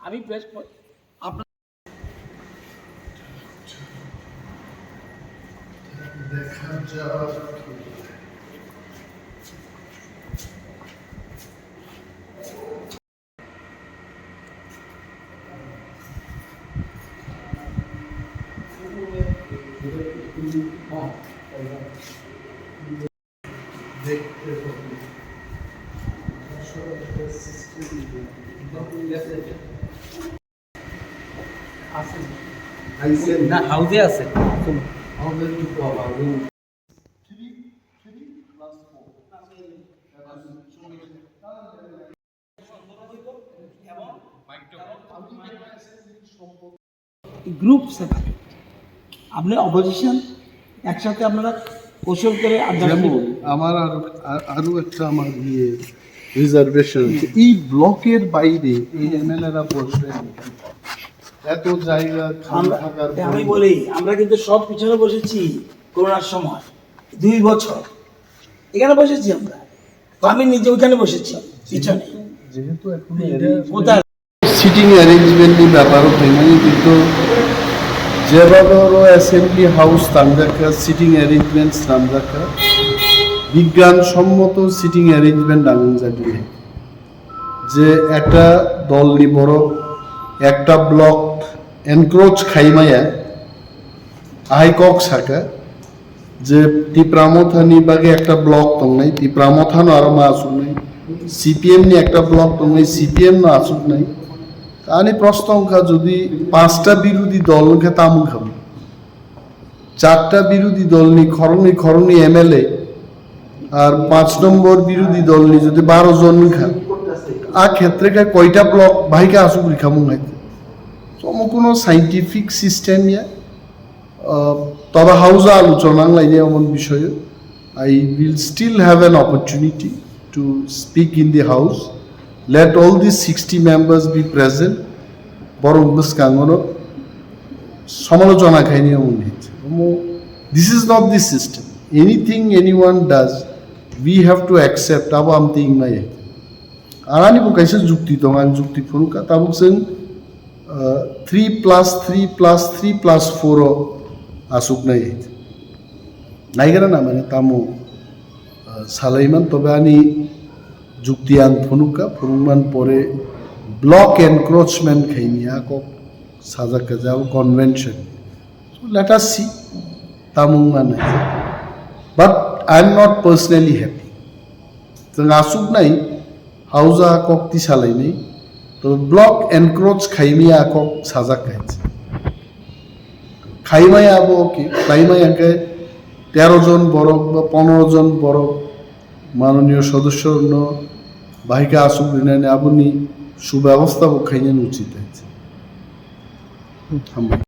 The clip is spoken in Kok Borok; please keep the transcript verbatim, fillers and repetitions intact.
আমি প্রেস, আপনার দেখা যাক। দেখতে হবে। আছে। আইসেন। না, হাউজে আছে। হাউজে কি পাওয়া? Three, three plus four। Group separate. আপনি অপোজিশন, একসাথে আপনারা কৌশল করে আড্ডা যেমন শুরু। আমার আরো, আ-, আরো একটা আমার ইয়ে রিজার্ভেশন আছে। এই ব্লকের বাইরে এই এমএলএরা বসবেন, এত জায়গা খালি আমরা, থাকার আমি পরিমাণ। বলি, আমরা কিন্তু সব পিছনে বসেছি করোনার সময়, দুই বছর এখানে বসেছি আমরা। তো আমি নিজে ওইখানে বসেছি পিছনে। যেহেতু এখন এটা কোথায়? সিটিং অ্যারেঞ্জমেন্টনি ব্যাপারও ফেমানি কিন্তু যেভাবে ওরা অ্যাসেম্বলি হাউস তামজাকা, সিটিং অ্যারেঞ্জমেন্টস তামজাকা, বিজ্ঞানসম্মত সিটিং অ্যারেঞ্জমেন্ট আনজাগিয়ে যে একটা দলনি বড় একটা ব্লক এনক্রোচ খাইমায়া আহাই কক সাকা যে Tipra Mothani bagwi ekta block tongnai, Tipra Mothano aro ma asuknai, C P M ni ekta block tongnai, C P M no asuknai. Ani proshno wngkha, jodi panchta birodhi dol wngkha, tamo wngkha? Charta birodhi dolni khoroknwi, khoroknwi M L A, ar panch nombor birodhi dolni jodi baro jon wngkha, a khetre khe koita block bahai khe asuk rikha mung hai? Somo kuno scientific system ya. Uh, tobe hausa aluchona wnglainai omo ni bisoyo. I will still have an opportunity to speak in the house. Let all these sixty members be present. Borok bwskango no samalochona khaini omo ni. Omo, this is not the system. Anything anyone does, we have to accept. Abo amtwi wngmaya. Arani bo kaisa jukti tongo, ang jukti phunukha, tabuk chwng, uh, three plus three plus three plus four o asuknai. Naigra na mane tamo, uh, salaiman, tobe ani jukti ang phunukha, phunukman pore block encroachment khaini a kok sajak kha jabo convention. So let us see, tamung manai. But I am not personally happy. Chwng asuknai hausa kok tisalainai, to block encroach khaimaya kok sajak kaisa. Khaimaya abo okay, khaimaya hwnkhe tero jon borok ba pondro jon borok manoniyo sodosyo no bahai khe asuk rinani aboni subebostha bo khainani uchit hai. Hambai.